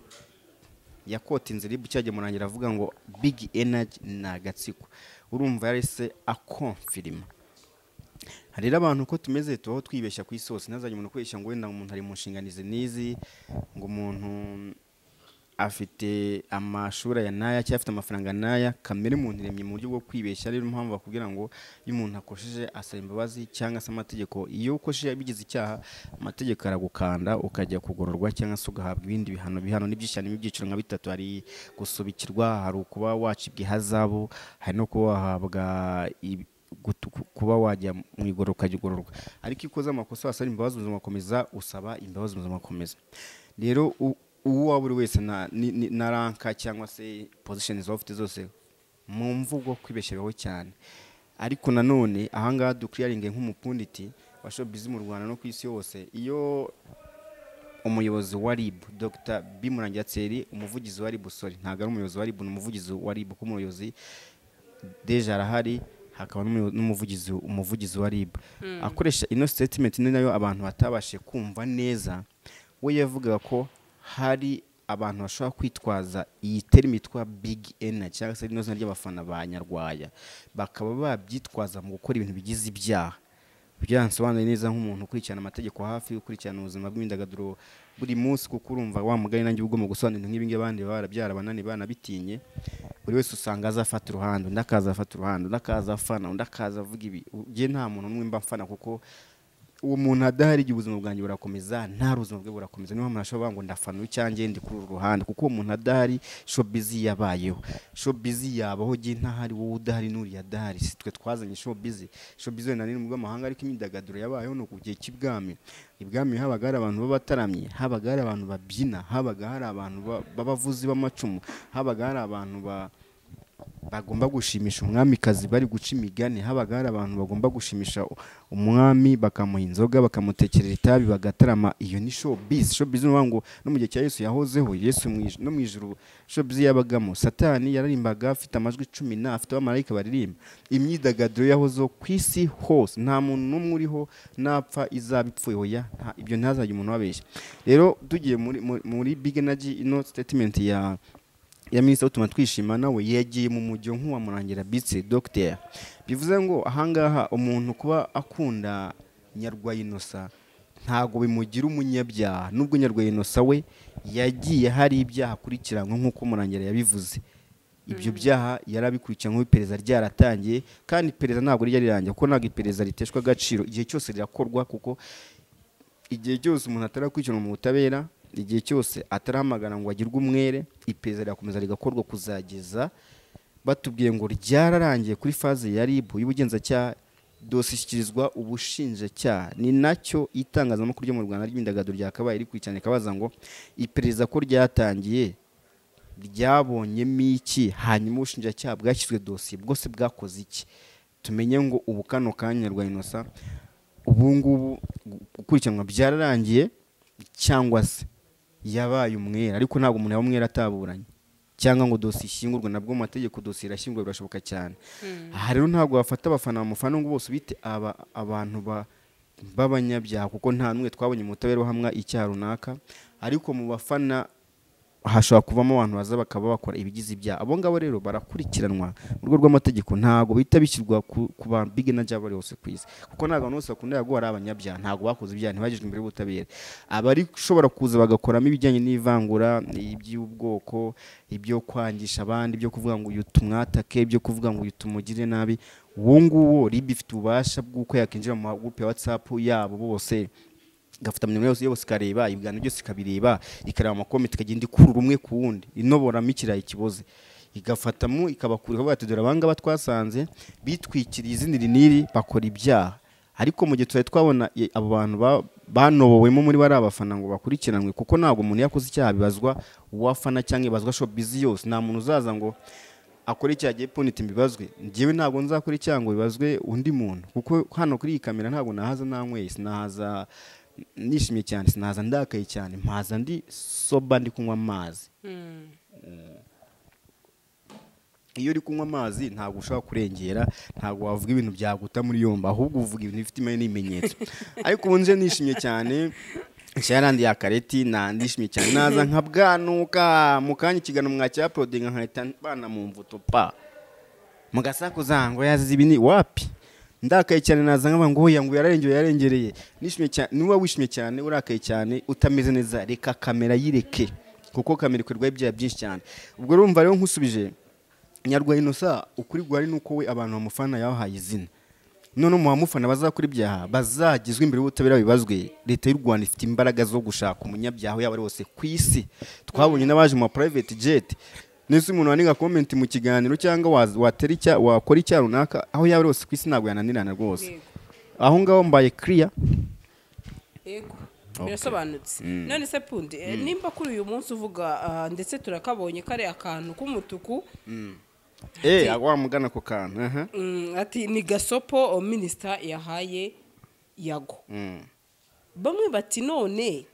yakotinze RIB cyajya Murangira avuga ngo Big Energy ni agatsiko. Urumva yarese akonfirima. Hari rero abantu uko tumeze tubaho twibeshya ku isi hose, ntazajya umuntu kwibeshya ngo wenda umuntu ari mu nshingano izi n'izi, ngo umuntu afite amashuri aya n'aya cyangwa afite amafaranga n'aya. Kamere muntu iremye mu buryo bwo kwibeshya. Rero impamvu bakubwira ngo iyo umuntu akosheje asaba imbabazi, cyangwa se amategeko, iyo ukosheje bigize icyaha amategeko aragukanda ukajya kugororwa cyangwa se ugahabwa ibindi bihano. Bihano ni byinshi cyane, ibyiciro nka bitatu: hari gusubikirwa, hari ukuba wacibwa ihazabu, hari no kuba wahabwa kuba wajya mu igororwa ukajya ugororwa. Ariko iyo ukoze amakosa wasaba imbabazi, ubuzima bugakomeza, usaba imbabazi ubuzima bugakomeza. Rero uwo waba uri wese na rank cyangwa se position waba ufite zose, mu mvugo kwibeshya bibaho cyane. Ariko nanone ahangaha dukiriyaringe nk'umupunditi wa showbiz mu Rwanda no ku isi yose, iyo umuyobozi wa RIB Dr B Murangira Thierry, umuvugizi wa RIB, sorry, ntabwo ari umuyobozi wa RIB, ni umuvugizi wa RIB, kuko umuyobozi déjà arahari, hakaba n'umuvugizi. Umuvugizi wa RIB akoresha ino statement, ni nayo abantu batabashije kumva neza. We yavugaga ko hari abantu bashobora kwitwaza iyi term yitwa Big Energy cyangwa se rino zina ry'abafana ba Nyarwaya, bakaba babyitwaza mu gukora ibintu bigize ibyaha. Kugira ngo nsobanure neza nk'umuntu ukurikirana amategeko hafi, ukurikirana ubuzima bw'imyidagaduro buri munsi, kuko urumva wa mugani nanjye uba ugomba gusobanura ibintu nk'ibi ngibi, abandi baba barabyara banani banabitinye. Buri wese usanga aza afata uruhande, undi akaza afata uruhande, undi akaza afana, undi akaza avuga ibi. Njye nta muntu n'umwe mba mfana, kuko uwo muntu adahari igihe ubuzima bwanjye burakomeza, nta ubuzima bwe burakomeza. Niyo mpamvu ashobora kuvuga ngo ndafana uyu cyangwa ndi kuri uru ruhande, kuko uwo muntu adahari showbiz yabayeho. Showbiz yabaho jye ntahari, wowe udahari, n'uriya adahari. Si twe twazanye showbiz. Showbiz wenda ni mu rw'amahanga, ariko imyidagaduro yabayeho ni ku gihe cy'ibwami. Ibwami habaga hari abantu b'abataramyi, habaga hari abantu babyina, habaga hari abantu b'abavuzi b'amacumu, habaga hari abantu bagomba gushimisha umwamikazi bari guca imigani, habaga hari abantu bagomba gushimisha umwami bakamuha inzoga, bakamutekerera itabi, bagatarama. Iyo ni showbiz. Showbiz ni ukuvuga ngo no mu gihe cya Yesu yahozeho. Yesu no mu ijuru showbiz yabagamo. Satani yaririmbaga afite amajwi 10 na afite abamarayika baririmba. Imyidagaduro yahozeho ku isi hose, nta muntu n'umwe uriho napfa izaba ipfuye. Oya, ibyo ntazajya umuntu ababeshya. Rero tugiye muri Big Energy, ino statement ya minisitiri utuma twishima nawe yagiye mu mujyo nk'uwa Murangira Bitse Docteur. Bivuze ngo ahangaha umuntu kuba akunda Nyarwaya Innocent ntabwo bimugira umunyabyaha, nubwo Nyarwaya Innocent we yagiye hari ibyaha akurikiranywe nk'uko Murangira yabivuze. Ibyo byaha yarabikurikiranwe, iperereza ryaratangiye, kandi iperereza ntabwo rijya rirangira, kuko ntabwo iperereza riteshwa agaciro, igihe cyose rirakorwa, kuko igihe cyose umuntu atarakurikiranwa mu butabera, igihe cyose atarahamagara ngo agirwe umwere, iperereza rirakomeza rigakorwa kuzageza batubwiye ngo ryararangiye kuri phase ya RIB y'ubugenzacyaha, dosiye ishyikirizwa ubushinjacyaha. Ni nacyo itangazamakuru ryo mu Rwanda ry'imyidagaduro ryakabaye rikurikirana, rikabaza ngo iperereza ko ryatangiye ryabonyemo iki, hanyuma ubushinjacyaha bwashyizwe dosiye bwose bwakoze iki, tumenye ngo ubu kano kanya Nyarwaya Innocent ubu ngubu gukurikiranwa byararangiye cyangwa se yabaye umwere. Ariko ntabwo umuntu yaba umwere ataburanye cyangwa ngo dosiye ishyingurwe. Nabwo mu mategeko dosiye irashyingurwa, birashoboka cyane. Aha rero ntabwo wafata abafana bamufana ngo bose ubite aba abantu b'abanyabyaha, kuko nta n'umwe twabonye mu butabera uhamwa icyaha runaka. Ariko mu bafana hashobora kuvamo abantu baza bakaba bakora ibigize ibyaha. Abo ngabo rero barakurikiranwa mu rwego rw'amategeko, ntabwo bihita bishyirwa ku bantu Big Energy abo ari hose ku isi, kuko ntabwo abantu bose bakunda Yago ari abanyabyaha, ntabwo bakoze ibyaha, ntibagejejwe imbere y'ubutabera. Abari ushobora kuza bagakoramo ibijyanye n'ivangura, iby'ubwoko, ibyo kwangisha abandi, ibyo kuvuga ngo uyu tumwatake, ibyo kuvuga ngo uyu tumugire nabi, uwo nguwo RIB ifite ububasha bw'uko yakinjira mu magurupe ya WhatsApp yabo bose, igafata nimero yose yose ikareba ibiganiro byose, ikabireba, ikareba ama comment, ikagenda ikurura umwe ku wundi, inoboramo ikirayi kiboze, igafatamo ikabakura, ikavuga ati dore abangaba twasanze bitwikiriye izina iri n'iri bakora ibyaha. Ariko mu gihe tutari twabona abo bantu banobowemo muri bari abafana ngo bakurikiranwe, kuko ntabwo umuntu yakoze icyaha bibazwa uwafana cyangwa ibazwa showbiz yose. Nta muntu uzaza ngo akore icyaha agiye punita mbibazwe. Njyewe ntabwo nzakora icyaha ngo bibazwe undi muntu, kuko hano kuri iyi kamera ntabwo nahaza nanyweye, sinahaza nishimye cyane, sinahaza ndakaye cyane, mpaza ndi sober, ndi kunywa amazi. Iyo uri kunywa amazi ntabwo ushobora kurengera, ntabwo wavuga ibintu byaguta muri yombi, ahubwo uvuga ibintu bifite imari n'ibimenyetso. Ariko ubu nje nishimye cyane, yarandi ya kareti nandishimye cyane, naza nkabwanuka mu kanya ikiganiro mwacyaprodinga nkahita bana mu mvuto pa mugasakuza ngo yazize ibi ni wapi. Ndakaye cyane naza nkaba ngo oya ngo yararengeye yarengereye. Nishimye cyane, niba wishimye cyane urakaye cyane utameze neza, reka kamera yireke, kuko kamera ikorwa ibyaha byinshi cyane. Ubwo urumva rero nkusubije Nyarwaya Innocent, ukuri guhari nuko we abantu bamufana yabahaye izina, none mu bamufana bazakora ibyaha bazagizwe imbere y'ubutabera bibazwe. Leta y'u Rwanda ifite imbaraga zo gushaka umunyabyaha yaba ari wose ku isi. Twabonye n'abaje mu private jet. Nese umuntu wandika comment mu kiganiro cyangwa watera icya wakora icya runaka aho yaba ari hose ku isi ntabwo yananirana rwose. Aho ngaho mbaye clear. Yego, birasobanutse. None se Pundi, nimba kuri uyu munsi uvuga ndetse turakabonye kare akantu k'umutuku, agwa mugana ko kantu, ati ni gasopo minister yahaye Yago. Bamwe bati none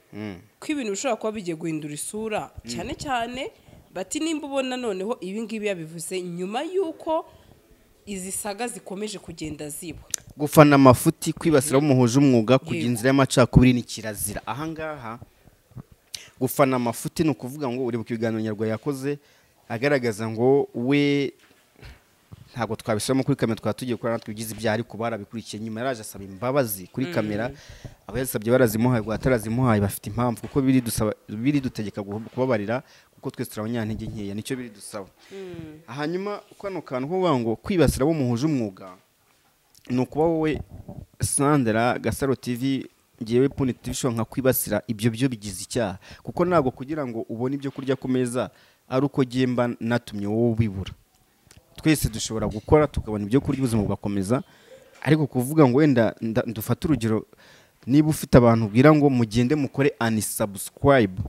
ko ibintu bishobora kuba bigiye guhindura isura, cyane cyane bati nimba ubona noneho ibi ngibi yabivuze nyuma yuko izi saga zikomeje kugenda ziba. Gufana amafuti, kwibasira umuhuje umwuga, kujya inzira y'amacakubiri ni kirazira. Ahangaha gufana amafuti ni ukuvuga ngo uri mu kiganiro Nyarwaya yakoze agaragaza ngo we ntabwo twabisoma kuri kamera, twaba tugiye gukora natwe ibigize ibyaha, ariko barabikurikiye. Nyuma yaraje asaba imbabazi kuri kamera, abayasabye barazimuhaye, batarazimuhaye bafite impamvu, kuko biri dusaba biri dutegeka kubabarira, kuko twese turi abanyantege nkeya, nicyo biri dusaba. Hanyuma kano kantu ko ngo kwibasira bo muhuje umwuga ni ukuba wowe Sandra Gasaro TV ngewe Pundi TV show nka kwibasira, ibyo byo bigize icyaha, kuko ntabwo kugira ngo ubone ibyo kurya ku meza ari uko gemba natumye wowe ubibura. Twese dushobora gukora tukabona ibyo kurya ubuzima bugakomeza, ariko kuvuga ngo wenda dufate urugero, niba ufite abantu ubwira ngo mugende mukore unsubscribe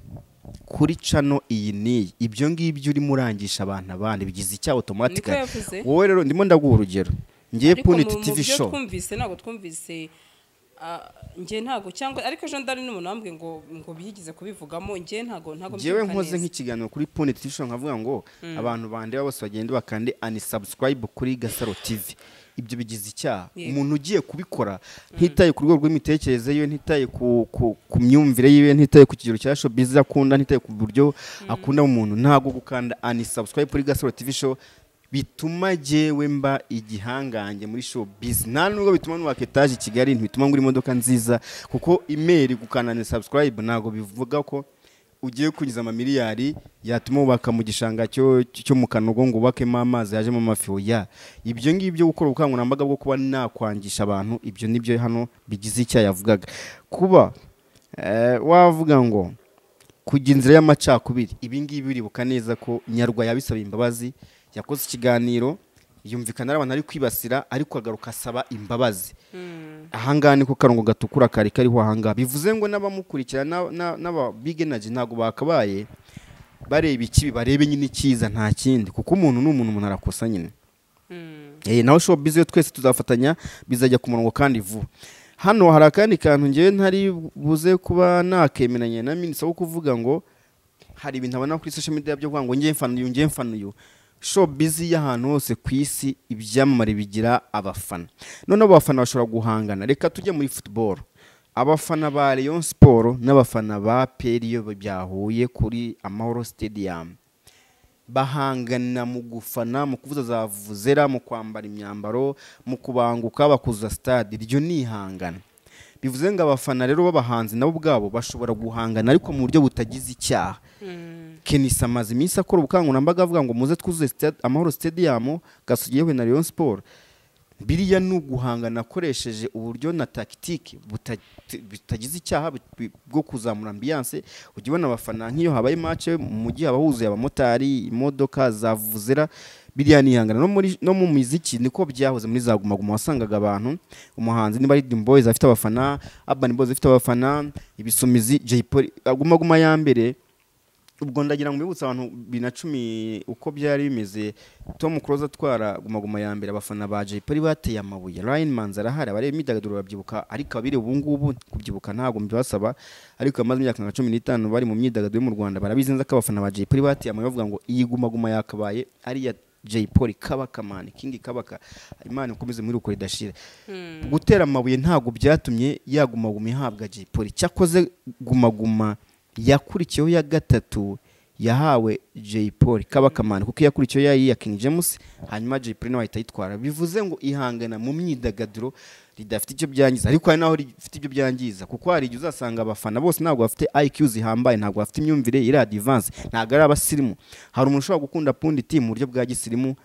kuri channel iyi n'iyi, ibyo ngibyo urimo urangisha abantu abandi bigize icyaha automatically. Wowe rero ndimo ndaguha urugero, ngiye Pundi TV show twumvise ntabwo twumvise nge ntago cyangwa ariko ejo ndari n'umuntu wambwiye ngo biyigize kubivugamo, nge ntago ngewe nkoze nk'ikiganiro kuri Pundi TV show nkavuga ngo abantu bandeba bose bagende bakande unsubscribe kuri Gasaro TV, ibyo bigize icyaha. Umuntu ugiye kubikora ntitaye ku rwego rw'imitekerereze yiwe, ntitaye ku myumvire yiwe, ntitaye ku kigero cya showbiz akunda, ntitaye ku buryo akunda umuntu, ntago gukanda unsubscribe kuri Gasaro TV show bituma jewe mba igihangange muri showbiz. Nta nubwo bituma nubaka etaje i Kigali, ntibituma ngura imodoka nziza, kuko email gukanda ni subscribe ntago bivuga ko ugiye kunyuza amamiliyari yatuma ubaka mu gishanga cyo mu Kanogo ngo ubakemo amazi yajemo amafi. Oya, ibyo ngibyo gukora ubukangurambaga bwo kuba nakwangisha abantu, ibyo nibyo hano bigize icyaha yavugaga. Kuba wavuga ngo kujya inzira y'amacakubiri, ibi ngibi biribuka neza ko Nyarwaya yabisaba imbabazi, yakoze ikiganiro yumvikana abantu ari kwibasira, ariko agaruka asaba imbabazi. Ahangaha niko karongo gatukura kari kariho ahangaha, bivuze ngo n'abamukurikira n'aba Big Energy ntago bakabaye bareba ikibi, barebe nyine icyiza nta kindi, kuko umuntu ni umuntu arakosa nyine. Naho showbiz yo twese tuzafatanya bizajya ku murongo kandi vuba. Hano hari akandi kantu ngewe ntari buze kuba nakemeranye na minisitiri wo kuvuga ngo hari ibintu abona kuri social media byo kuvuga ngo ngiye mfana uyu, ngiye mfana uyu. Showbiz y'ahantu hose ku isi ibyamamare bigira abafana, noneho abafana bashobora guhangana. Reka tujye muri football, abafana ba Rayon Sport n'abafana ba APR iyo byahuye kuri Amahoro Stadium bahangana mu gufana, mu kuvuza za vuvuzela, mu kwambara imyambaro, mu kubanguka bakuza stade. Iryo ni ihangana. Bivuze ngo abafana rero b'abahanzi nabo ubwabo bashobora guhangana, ariko mu buryo butagize icyaha. Kenisa amaze iminsi akora ubukangurambaga avuga ngo muze twuzuze Amahoro Stadium, Gasogi yewe na Rayon Sport. Biriya ni uguhangana akoresheje uburyo na tactique butagize icyaha bwo kuzamura ambiance. Ujya ubona abafana nk'iyo habaye match mu mujyi haba huzuye abamotari, imodoka za vuvuzela, biriya ni ihangana. No mu muziki niko byahoze muri za Guma Guma, wasangaga abantu umuhanzi niba ari Dream Boys afite abafana, Urban Boys afite abafana, Ibisumizi, Jay Polly, Guma Guma ya mbere. Ubwo ndagira ngo mbibutse abantu 2010 uko byari bimeze. Tom Close atwara Guma Guma ya mbere, abafana ba Jay Polly bateye amabuye. Ryan Manzi arahari, abareba imyidagaduro babyibuka, ariko abiri ubu ngubu kubyibuka ntabwo mbibasaba, ariko amaze imyaka nka 15 bari mu myidagaduro mu Rwanda barabizi neza ko abafana ba Jay Polly bateye amabuye bavuga ngo iyi Guma Guma yakabaye ari ya Jay Polly Kabaka man, King Kabaka, Imana ikomeze muri uko ridashira. Gutera amabuye ntabwo byatumye yaguma guma ihabwa Jay Polly. Cyakoze Guma Guma yakurikiyeho ya gatatu yahawe Jay Polly Kabaka man, kuko yakurikiyeho yayi ya King James, hanyuma Jay Polly nawe ahita ayitwara. Bivuze ngo ihangana mu myidagaduro ridafite icyo byangiza, ariko hari naho rifite ibyo byangiza, kuko hari igihe uzasanga abafana bose ntabwo bafite IQ zihambaye, ntabwo bafite imyumvire iri advance, ntabwo ari abasirimu. Hari umuntu ushobora gukunda Pundit mu buryo bwa gisirimu,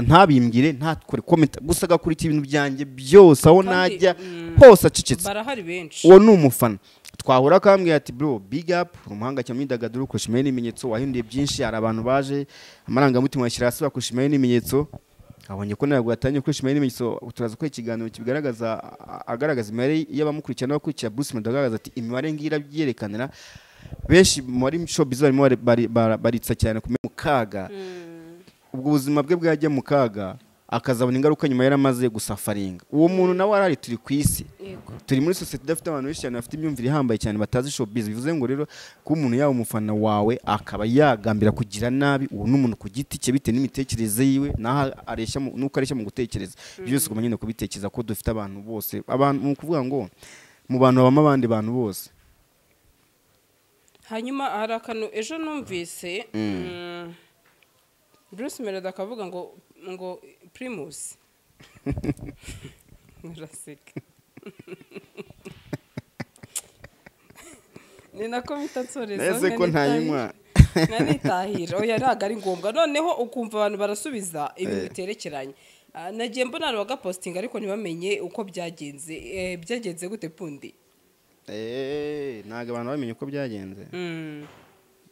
ntabimbwire, ntakore comment, gusa agakurikira ibintu byanjye byose aho najya hose acecetse. Barahari benshi. Uwo ni umufana. Twahura akambwira ati bro, big up, uri umuhanga cyane mu myidagaduro, ukoresha imibare n'ibimenyetso, wahinduye byinshi. Hari abantu baje amarangamutima bashyira hasi bakoresha imibare n'ibimenyetso, abonye ko ntabwo yatangiye gukoresha imibare n'ibimenyetso. Turaza gukora ikiganiro kibigaragaza, agaragaza imibare y'abamukurikira n'abakurikira Bruce Melody, agaragaza ati imibare ngiyi irabyerekanira. Benshi muri showbiz barimo baritsa cyane ku mu kaga, ubwo ubuzima bwe bwajya mu kaga, akazabona ingaruka nyuma yaramaze gusafaringa. Uwo muntu nawe arari, turi ku isi, turi muri sosiyete idafite abantu benshi cyane bafite imyumvire ihambaye cyane batazi showbiz. Bivuze ngo rero kuba umuntu yaba umufana wawe akaba yagambira kugira nabi, uwo ni umuntu ku giti cye bitewe n'imitekerereze yiwe, naho areshya nuko areshya mu gutekereza. Byose ugomba nyine kubitekereza ko dufite abantu bose, abantu ni ukuvuga ngo mu bantu habamo abandi bantu bose. Hanyuma hari akantu ejo numvise, Bruce Melody akavuga ngo Primus. Muraseka. Ni nako bita nsoreza. Neze ko ntayinywa. Nkanitahira. Oya, ntabwo ari ngombwa. Noneho ukumva abantu barasubiza ibintu biterekeranye. Nagiye mbona abantu bagapostinga ariko ntibamenye uko byagenze. Byagenze gute Pundi? Ntabwo abantu bamenye uko byagenze.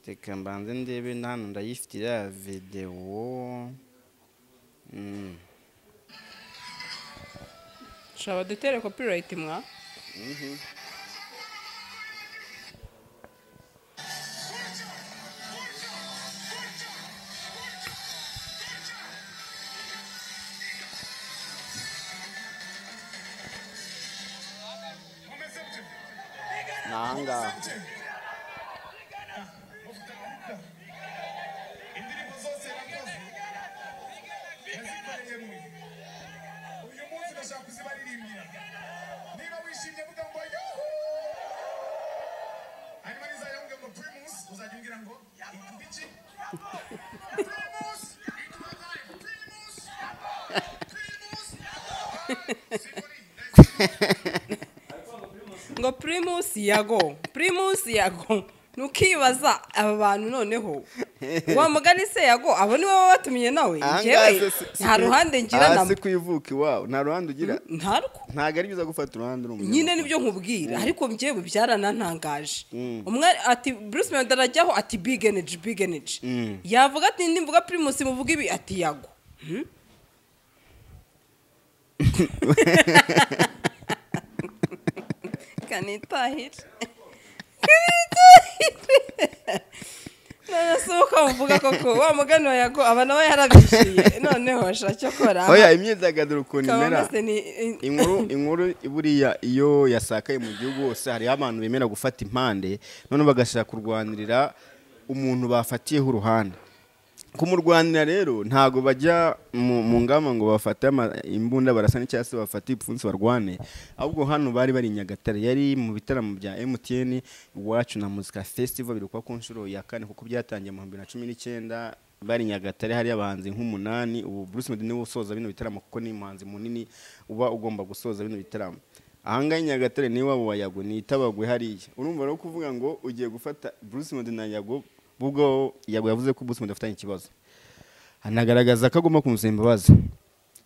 Reka mbanze ndebe hano, ndayifite iriya videwo. Shaba dutere copyright mwa. Nanga. Indirimbo zose yakoze yazikoreye mwe. Uyu munsi ndashaka kuzibaririmbira. Niba wishimye vuga ngo yuhu. Hanyuma nizajya mvuga ngo Primus, uzajya umbwira ngo iki? Primus, it was live. Primus, Primus. Ngo Primus Yago, Primus Yago. Nukibaza aba bantu noneho wa mugani se Yago, abo ni wowe batumiye nawe? Njyewe nta ruhande ngira na si kwivuka iwawe, nta ruhande ugira, ntarwo. Ntago ari byiza gufata uruhande rumwe nyine, nibyo nkubwira. Ariko njyewe byaranantangaje. Umwe ati Bruce Melody arajyaho ati big energy, big energy. Yavuga ati ndimvuga Primus muvuga ibi, ati Yago. Kanitahira. Nasuka mvuga koko wa mugani wa Yago, aba nawe yarabishiye noneho ashaka kora. Oya, imyidagaduro ukuntu imera, inkuru buriya iyo yasakaye mu gihugu hose, hari abantu bemera gufata impande none bagashaka kurwanirira umuntu bafatiyeho uruhande. Kumurwanira rero ntago bajya mu ngamba ngo bafate imbunda barasa n'icyasi se bafate ipfunsi barwane, ahubwo hano bari Nyagatare, yari mu bitaramo bya MTN Iwacu na Muzika Festival birukwa ku nshuro ya kane, kuko byatangiye mu 2019. Bari Nyagatare hari abahanzi nk'umunani. Ubu Bruce Melody niwe usoza bino bitaramo, kuko ni umuhanzi munini uba ugomba gusoza bino bitaramo. Ahangaha Nyagatare ni wabo wa Yago, ni itabagwe hariya. Urumva rero kuvuga ngo ugiye gufata Bruce Melody na Yago, ubwo Yago yavuze ko Bruce Melody afitanye ikibazo, anagaragaza ko agomba kumusaba imbabazi.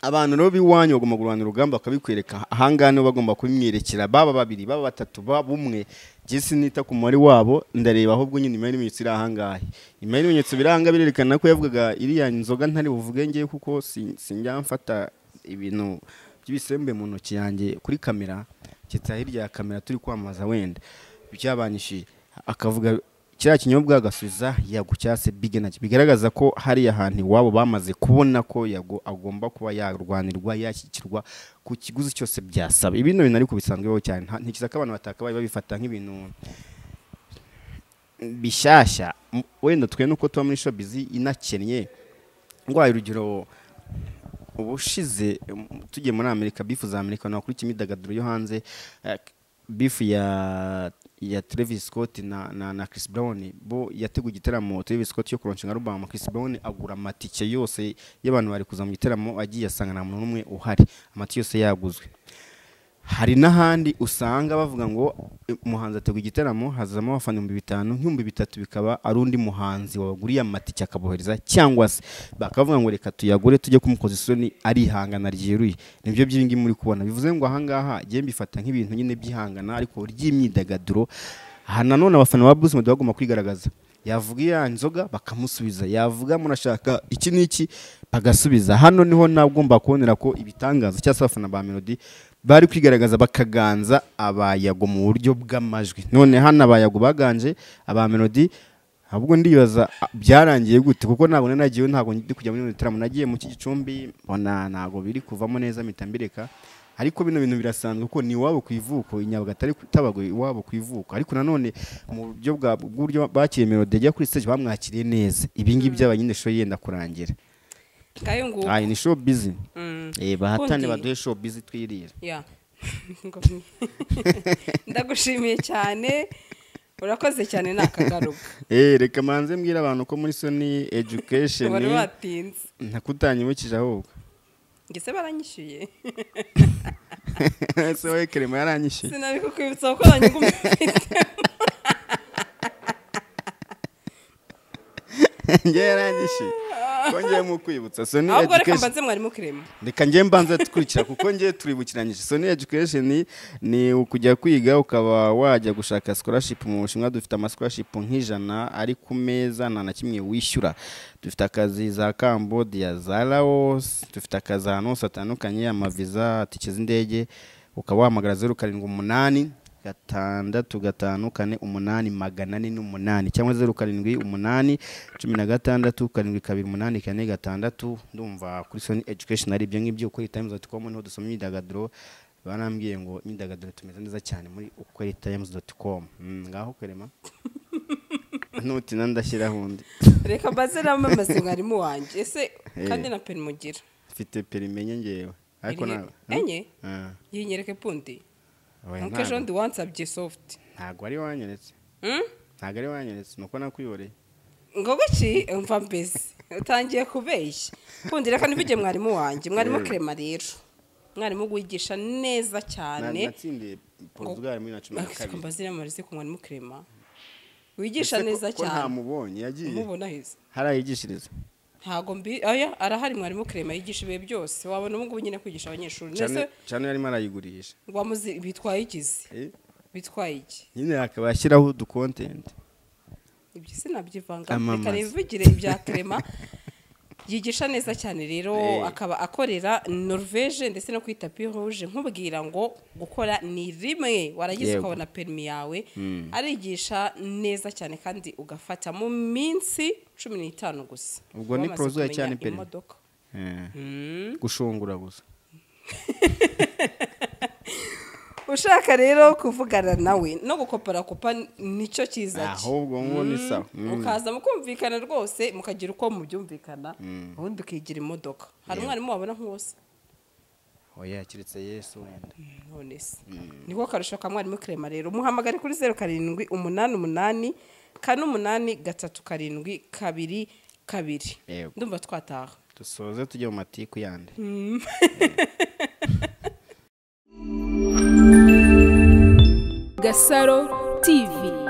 Abantu rero biwanyu bagomba kurwana urugamba bakabikwereka. Ahangaha nibo bagomba kubimwerekera, baba babiri, baba batatu, baba umwe. Njye sinita ku mubare wabo, ndareba ahubwo nyine imibare n'ibimenyetso iri ahangaha. Imibare n'ibimenyetso biranga birerekana ko yavugaga iriya nzoga ntari buvuge ngewe, kuko sinjya mfata ibintu by'ibisembe mu ntoki yanjye kuri kamera, kitsa hirya ya kamera turi kwamamaza wenda byabanyishije. Akavuga kiriya kinyobwa agasubiza Yago cyase big energy, bigaragaza ko hariya hantu iwabo bamaze kubona ko Yago agomba kuba yarwanirwa, yashyikirwa ku kiguzi cyose byasaba. Ibintu bintu ariko bisanzweho cyane, ntekereza ko abantu batakabaye babifata nk'ibintu bishyashya. Wenda twe nuko tuba muri showbiz inakennye, Ngwaye urugero, ubushize tugiye muri Amerika, beef za Amerika nakurikiye imyidagaduro yo hanze, beef ya Travis Scott na Chris Brown. Bo yateguye igitaramo Travis Scott yo kulaunchinga album, Chris Brown agura amatike yose y'abantu bari kuza mu gitaramo, agiye asanga nta muntu n'umwe uhari, amatike yose yaguzwe. Hari n'ahandi usanga bavuga ngo umuhanzi ateguye igitaramo hazamo abafana 5000, nk'ibihumbi 3000 bikaba ari undi muhanzi wabaguriye amatike akabohereza, cyangwa se bakavuga ngo reka tuyagure tujye kumukoza isoni, arihangana ryeruye. Nibyo by'ibingi muri kubona. Bivuze ngo ahangaha ngiye mbifata nk'ibintu nyine byihangana ariko ry'imyidagaduro. Aha nanone abafana ba Bruce Melody bagomba kwigaragaza, yavuga iya nzoga bakamusubiza, yavuga murashaka iki n'iki bagasubiza. Hano niho nagomba kubonera ko ibitangaza cyangwa se abafana ba Melody bari kwigaragaza bakaganza abayago mu buryo bw'amajwi. None hano abayago baganje aba Melody, ahubwo ndibaza byarangiye gute, kuko ntabwo nagiye, ntabwo ndi kujya muri gitaramo, nagiye mu Gicumbi mbona ntabwo biri kuvamo neza mpita mbireka. Ariko bino bintu birasanzwe kuko ni iwabo ku ivuko, i Nyagatare Tabagwe iwabo ku ivuko. Ariko nanone mu buryo bw'uburyo bakiriye Melody ajya kuri stage bamwakiriye neza. Ibi ngibi byaba nyine show yenda kurangira. Ngayo nguko. Ayi ni show busy. Bahatane baduhe show busy twirira. Ya. Ndagushimiye cyane. Urakoze cyane nakagaruka. Reka manze mbwira abantu ko muri Sony Education wari watinze. Ntakutanyibukije ahubwo. Ngese baranyishyuye. Ese wowe Clement yaranyishyuye. Sinabikukwibutsa ko nanyugumye. Nge yaranyishyuye. Ko ngiye mu kwibutsa Sony Education. Ahubwo reka Education. mbanze mwarimu Clement. Reka ngiye mbanze tukurikira kuko ngiye turibukiranyije. Sony Education ni ukujya kwiga ukaba wajya gushaka scholarship mu Bushinwa. Dufite ama scholarship nk'ijana ari ku meza nta na kimwe wishyura. Dufite akazi za Cambodia, za Laos, dufite akazi ahantu hose hatandukanye, amaviza, tike z'indege. Ukaba wahamagara 078 6 5 4 8 408 cyangwa 078 16 7 2 8 4 6. Ndumva kuri Sony Education ari ibyo ngibyo. Ukwelitimes.com niho dusoma imyidagaduro. Barambwiye ngo imyidagaduro tumeze neza cyane muri ukwelitimes.com. Ngaho Clement ntuti ndashyiraho undi. Reka mbaze namamaze mwarimu wanjye. Ese kandi na permis mugira? Mfite permis enye ngewe. Ariko Iri- na enye? Ah. Yinyereke pundi. Oya, Nkuko ejo ndi wansabye soft. Ntabwo ari wanyeretse. Ntabwo ari wanyeretse, nuko nakwiyoreye. Ngo guki umva mbese utangiye kubeshya. Pundi reka nivige mwarimu wanjye, mwarimu Clement rero. Mwarimu wigisha neza cyane. Natsindiye Portugal muri 2012. Mbaze namarize ku mwarimu Clement. Wigisha Ese neza ko cyane. ntamubonye yagiye. Umubona heza. Harayigishiriza. Ntago mbi oya arahari mwarimu Clement yigisha ibihe byose. Wabona ubu ngubu nyine kwigisha abanyeshuri. Nese Cyane yarimo arayigurisha. wamuzi bitwaye ikizi. Bitwaye iki? Nyine akaba ashyiraho udu content. Ibyo sinabyivanga. Amamaza. Reka nivugire ibya Clement. Yigisha neza cyane rero, akaba akorera Norvege ndetse no kwita Tapis Rouge. Nkubwira ngo gukora ni rimwe waragize Yego. ukabona permis yawe. Arigisha neza cyane kandi ugafata mu minsi 15 gusa. Ubwo ni Wamaze prozuya kumenya cyane permis. imodoka. Gushungura gusa. Ushaka rero kuvugana nawe no gukopera kopa nicyo cyiza cye. Ahubwo ngo ni sawa. Mukaza mukumvikana rwose mukagira uko mubyumvikana, ubundi ukigira imodoka. Hari umwarimu wabona nk'uwose? Oya kiretse Yesu wenda. None se niko karusho ka mwarimu Clement rero. Muhamagare kuri 07 88 48 3 7 2 2. Ndumva twataha. Dusoze tujye mu matiku yandi. Gasaro TV.